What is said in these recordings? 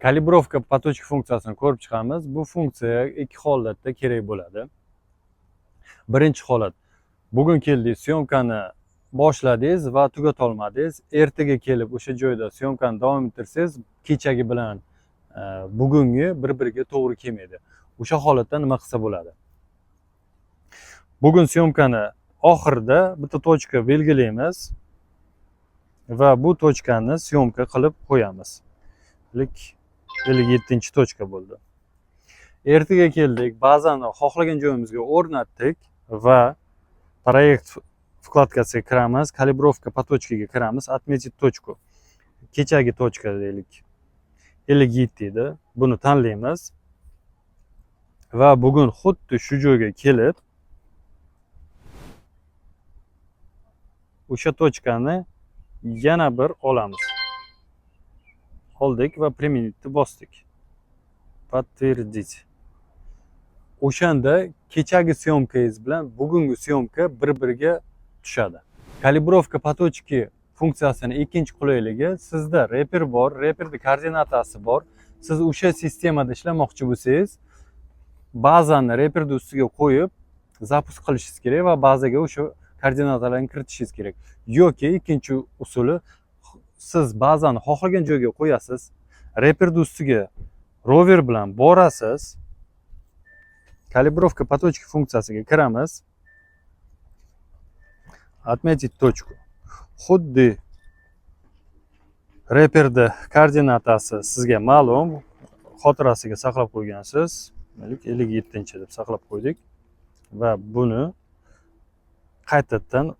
Калибровка по точке funksiyasini ko'rib chiqamiz. Bu funksiya ikki holatda kerak bo'ladi. Birinchi holat: bugun keldik, съёмка ni boshladingiz va tugatolmadingiz. Ertaga kelib o'sha joyda съёмка ni davom ettirsangiz, kechagi bilan bugungi bir-biriga to'g'ri kelmaydi. O'sha holatda nima qilsa bo'ladi? Bugun съёмка ni oxirida bitta точка belgilaymiz va bu точка ni съёмка qilib qo'yamiz. 57-точка bo'ldi. Ertaga keldik, bazani xohlagan joyimizga o'rnatdik va проект вкладка siga kiramiz, калибровка по точке ga kiramiz, отметить точку. Kechagi точка deylik, 57 edi. Buni tanlaymiz va bugun xuddi shu joyga kelib o'sha точка ni yana bir olamiz. Oldik va применить bosdik. Подтвердить. O'shanda kechagi съёмка ngiz bilan bugungi съёмка bir-biriga tushadi. Калибровка по точке funksiyasini ikkinchi qulayligi: sizda reper bor, reperni koordinatasi bor. Siz o'sha sistemada ishlamoqchi bo'lsangiz, bazani reperni ustiga qo'yib запуск qilishingiz kerak va bazaga o'sha koordinatalarni kiritishingiz kerak. Yoki ikkinchi usuli: siz bazani xohlagan joyga qo'yasiz, reperni ustiga rover bilan borasiz, калибровка по точке funksiyasiga kiramiz, отметить точку. Xuddi reperni koordinatasi sizga ma'lum, xotirasiga saqlab qo'ygansiz. Deylik, 57 deb saqlab qo'ydik va buni qaytadan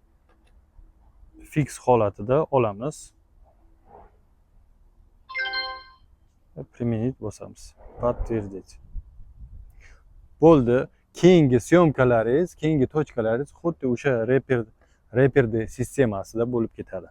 фикс holatida olamiz. Применить bosamiz. Подтвердить. Bo'ldi. Keyingi съёмка laringiz, keyingi точка laringiz xuddi o'sha reperni sistemasida bo'lib ketadi.